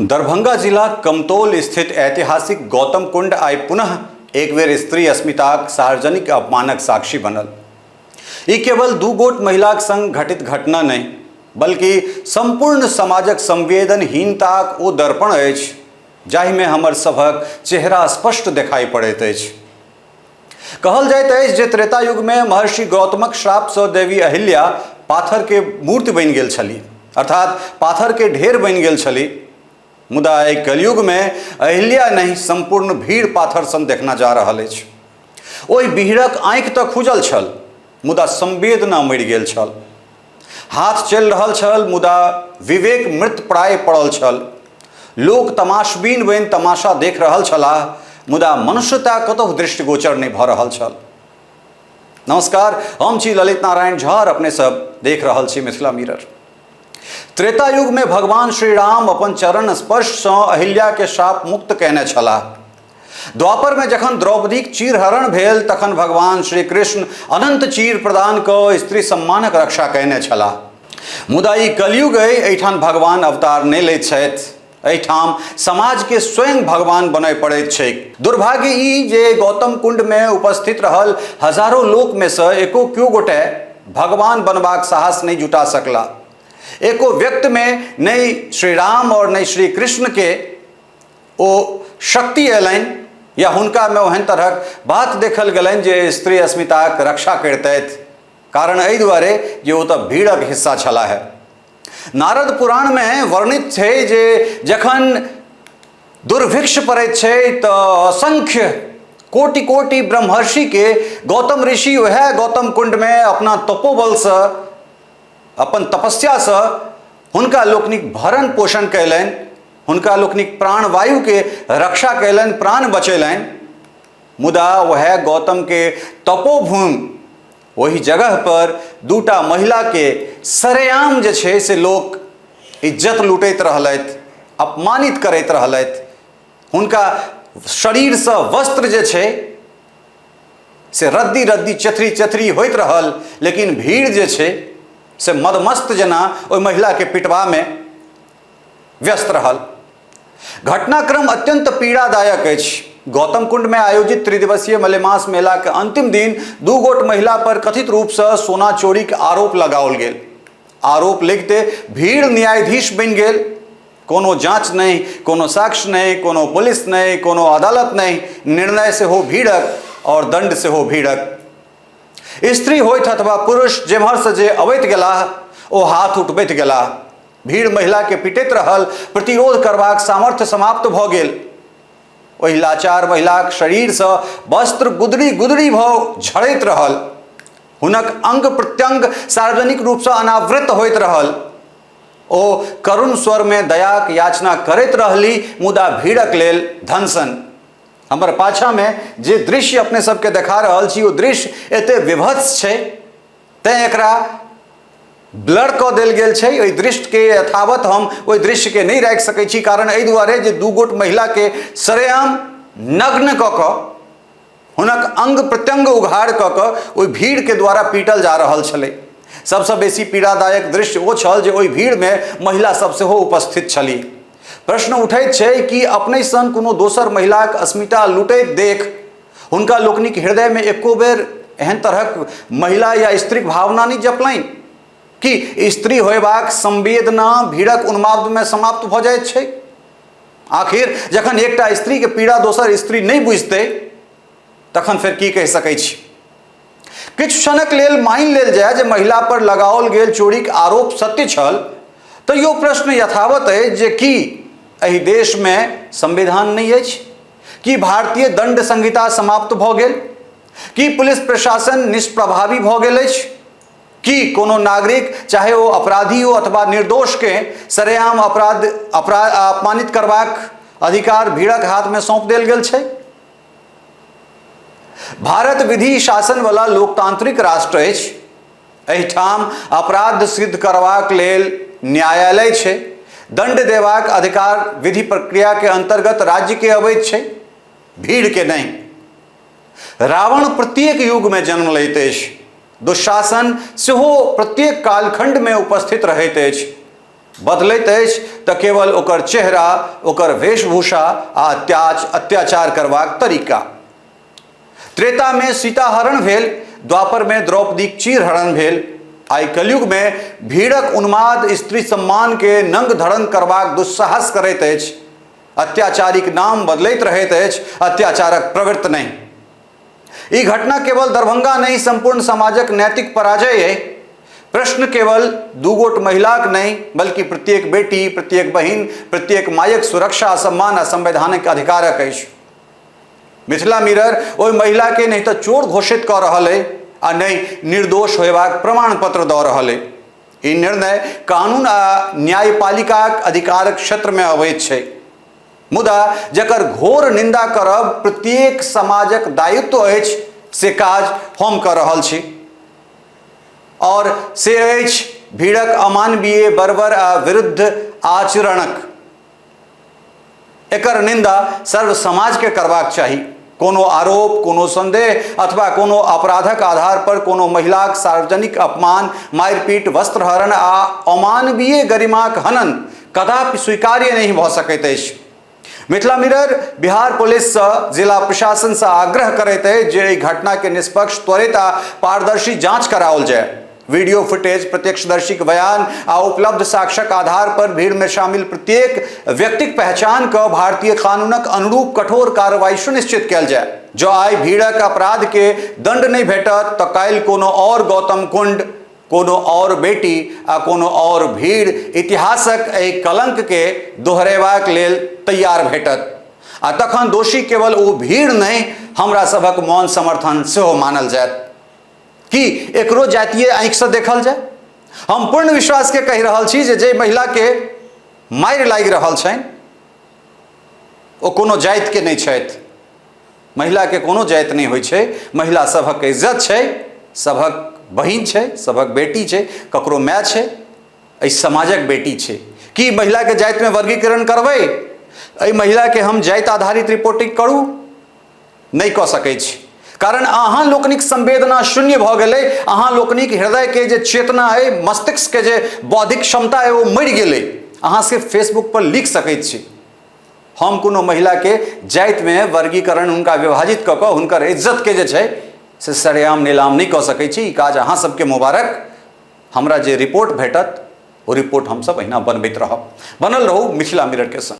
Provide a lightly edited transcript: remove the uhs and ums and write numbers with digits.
दरभंगा जिलाक कमतौल स्थित ऐतिहासिक गौतम कुंड आइ पुनः एक बेर स्त्री अस्मिताक सार्वजनिक अपमानक साक्षी बनल। ई केवल दू गोट महिलाक संग घटित घटना नहि, बल्कि संपूर्ण समाजक संवेदनहीनताक ओ दर्पण अछि जाहिमे हमर सभक चेहरा स्पष्ट देखाइ पड़ैत अछि। कहल जाइत अछि जे त्रेता युगमे महर्षि गौतमक श्रापसँ देवी अहिल्या पाथरके मूर्ति बनि गेल छली, अर्थात पाथरके ढेर बनि गेल छली। मुदा एहि कलयुगमे अहिल्या नहि, सम्पूर्ण भीड़ पाथर सन देखना जा रहल अछि। ओहि भीड़क आँखि तऽ खुजल छल, मुदा संवेदना मरि गेल छल। हाथ चलि रहल छल, मुदा विवेक मृत प्राय पड़ल छल। लोक तमाशबीन बनि तमाशा देख रहल छलाह, मुदा मनुष्यता कतहु दृष्टिगोचर नहि भऽ रहल छल। नमस्कार, हम छी ललित नारायण झा और अपने सब देख रहल छी मिथिला मिरर। त्रेता युग में भगवान श्री राम अपन चरण स्पर्श सँ अहिल्या के शाप मुक्त कयने छलाह। द्वापर में जखन द्रौपदीक चीरहरण भेल तखन भगवान श्री कृष्ण अनंत चीर प्रदान कऽ स्त्री सम्मानक रक्षा कयने छलाह। मुदा ई कलयुग अइ, एहिठाम भगवान अवतार नहि लैत छथि। एहिठाम समाज के स्वयं भगवान बनय पड़ैत छैक। दुर्भाग्य ई जे गौतम कुंड में उपस्थित रहल हजारों लोक में सँ एको क्यो गोटे भगवान बनबाक साहस नहि जुटा सकला। एको व्यक्त में नहि श्री राम और नहि श्री कृष्ण के ओ शक्ति अयलनि या हुनका में ओहन तरहक बात देखल गेलनि जे स्त्री अस्मिताक रक्षा करितथि। कारण एहि दुआरे जे ओ तऽ भीड़क हिस्सा छलाह। नारद पुराणमे वर्णित छै जे जखन दुर्भिक्ष पड़ैत छै तऽ असंख्य कोटि कोटि ब्रह्मर्षिके गौतम ऋषि वएह गौतम कुंडमे अपना तपोबलसँ, अपन तपस्यासँ हुनका लोकनिक भरण पोषण कयलनि, हुनका लोकनिक प्राणवायुके रक्षा कयलनि, प्राण बचेलनि। मुदा वएह गौतमके तपोभूमि ओहि जगह पर दूटा महिलाके सरेआम जे छै से लोक इज्जत लूटैत रहलथि, अपमानित करैत रहलथि। हुनका शरीरसँ वस्त्र जे छै से रद्दी रद्दी चेथरी चेथरी होइत रहल, लेकिन भीड़ जे छै से मदमस्त जेना ओहि महिलाके पिटबामे व्यस्त रहल। घटनाक्रम अत्यंत पीड़ादायक अछि। गौतम कुंड में आयोजित त्रिदिवसीय मलेमास मेला के अंतिम दिन दू गोट महिला पर कथित रूप से सोना चोरी के आरोप लगाओल गेल। आरोप लगिते भीड़ न्यायाधीश बनि गेल। कोनो जांच नहीं, कोनो साक्ष्य नहीं, कोनो पुलिस नहीं, कोनो अदालत नहीं, निर्णय सेहो भीड़क और दंड सेहो भीड़क। स्त्री होइत अथवा पुरुष, जेम्हर से जे अबैत गेलाह ओ हाथ उठबैत गेलाह। भीड़ महिला के पिटैत रहल, प्रतिरोध करबाक सामर्थ्य समाप्त भऽ गेल। ओहि लाचार महिलाक शरीरसँ वस्त्र गुदड़ी गुदड़ी भऽ झड़ैत रहल। हुनक अंग प्रत्यंग सार्वजनिक रूपसँ अनावृत होइत रहल। ओ करुण स्वरमे दयाक याचना करैत रहली, मुदा भीड़क लेल धनसन। हमर पाछामे जे दृश्य अपने सबके देखा रहल छी ओ दृश्य एते विभत्स छै, तैँ एकरा ब्लर कऽ देल गेल छै। ओहि दृश्यके यथावत हम ओहि दृश्यके नहि राखि सकै छी, कारण एहि दुआरे जे दू गोट महिलाके सरेआम नग्न कऽ कऽ हुनक अंग प्रत्यंग उघाड़ कऽ कऽ ओहि भीड़के द्वारा पीटल जा रहल छलै। सबसँ बेसी पीड़ादायक दृश्य ओ छल जे ओहि भीड़मे महिला सब सेहो उपस्थित छली। प्रश्न उठैत छै कि अपने सन कोनो दोसर महिलाक अस्मिता लुटैत देख हुनका लोकनिक हृदयमे एको बेर एहन तरहक महिला या स्त्रीक भावना नहि जपलनि? कि स्त्री होयबाक संवेदना भीड़क उन्मादमे समाप्त भऽ जाइत छै? आखिर जखन एकटा स्त्रीके पीड़ा दोसर स्त्री नहि बुझतै तखन फेर की कहि सकै छी? किछु क्षणक लेल मानि लेल जाय जे महिला पर लगाओल गेल चोरीक आरोप सत्य छल, तैयो प्रश्न यथावत अछि जे की एहि देशमे संविधान नहि अछि? की भारतीय दंड संहिता समाप्त भऽ गेल? की पुलिस प्रशासन निष्प्रभावी भऽ गेल अछि? की कोनो नागरिक, चाहे ओ अपराधी हो अथवा निर्दोष, के सरेआम अपराध अपराध अपमानित करबाक अधिकार भीड़क हाथमे सौंप देल गेल छै? भारत विधि शासन वाला लोकतांत्रिक राष्ट्र अछि। एहिठाम अपराध सिद्ध करबाक लेल न्यायालय छै। दंड देबाक अधिकार विधि प्रक्रिया के अंतर्गत राज्य के अबैत छै, भीड़ के नहि। रावण प्रत्येक युग में जन्म लैत अछि, दुशासन सेहो प्रत्येक कालखंड में उपस्थित रहैत अछि। बदलैत अछि तऽ केवल ओकर चेहरा, ओकर वेशभूषा आ अत्याचार करबाक तरीका। त्रेतामे सीताहरण भेल, द्वापरमे द्रौपदीक चीरहरण भेल। आइ कलयुगमे भीड़क उन्माद स्त्री सम्मानके नंग धड़ंग करबाक दुस्साहस करैत अछि। अत्याचारीक नाम बदलैत रहैत अछि, अत्याचारक प्रवृत्त नहि। ई घटना केवल दरभंगा नहि, सम्पूर्ण समाजक नैतिक पराजय अइ। प्रश्न केवल दू गोट महिलाक नहि, बल्कि प्रत्येक बेटी, प्रत्येक बहिन, प्रत्येक मायक सुरक्षा, सम्मान आ संवैधानिक अधिकारक अछि। मिथिला मिरर ओहि महिला के नहि तऽ चोर घोषित कऽ रहल अइ आ नहि निर्दोष होयबाक प्रमाण पत्र दऽ रहल अइ। ई निर्णय कानून आ न्यायपालिकाक अधिकारक क्षेत्रमे अबैत छै, मुदा जकर घोर निंदा करब प्रत्येक समाजक दायित्व अछि, से काज हम कऽ रहल छी। और से अछि भीड़क अमानवीय, बर्बर आ विरुद्ध आचरणक। एकर निंदा सर्व समाजके करबाक चाही। कोनो आरोप, कोनो संदेह अथवा कोनो अपराधक आधार पर कोनो महिलाक सार्वजनिक अपमान, मारिपीट, वस्त्रहरण आ अमानवीय गरिमाक हनन कदापि स्वीकार्य नहि भऽ सकैत अछि। मिथिला मिरर बिहार पुलिससँ, जिला प्रशासनसँ आग्रह करैत अछि जे एहि घटनाके निष्पक्ष, त्वरित आ पारदर्शी जांच कराओल जाय। वीडियो फुटेज, प्रत्यक्षदर्शीक बयान आ उपलब्ध साक्ष्यक आधार पर भीड़ में शामिल प्रत्येक व्यक्तिक पहचान कऽ भारतीय कानूनक अनुरूप कठोर कार्रवाई सुनिश्चित कयल जाय। जँ आइ भीड़क अपराध के दंड नहि भेटत तऽ काल्हि कोनो और गौतम कुंड, कोनो और बेटी आ कोनो और भीड़ इतिहासक एहि कलंक के दोहरेबाक लेल तैयार भेटत आ तखन दोषी केवल ओ भीड़ नहि, हमरा सभक मौन समर्थन सेहो मानल जायत। की एकरो जातीय आँखिसँ देखल जाय? हम पूर्ण विश्वासके कहि रहल छी जे जाहि महिलाके मारि लागि रहल छनि ओ कोनो जातिके नहि छथि। महिलाके कोनो जाति नहि होइ छै। महिला सभक इज्जत छै, सभक बहिन छै, सभक बेटी छै, ककरो माय छै, एहि समाजक बेटी छै। की महिलाके जातिमे वर्गीकरण करबै? एहि महिलाके हम जाति आधारित रिपोर्टिंग करू? नहि कऽ सकै छी, कारण अहाँ लोकनिक संवेदना शून्य भऽ गेलै। अहाँ लोकनिक हृदयके जे चेतना अइ, मस्तिष्कके जे बौद्धिक क्षमता अइ, ओ मरि गेलै। अहाँ सिर्फ फेसबुक पर लिख सकैत छी। हम कोनो महिलाके जातिमे वर्गीकरण, हुनका विभाजित कऽ कऽ हुनकर इज्जतके जे छै से सरेआम नीलाम नहि कऽ सकै छी। ई काज अहाँ सबके मुबारक। हमरा जे रिपोर्ट भेटत ओ रिपोर्ट हमसब अहिना बनबैत रहब। बनल रहू मिथिला मिररके संग।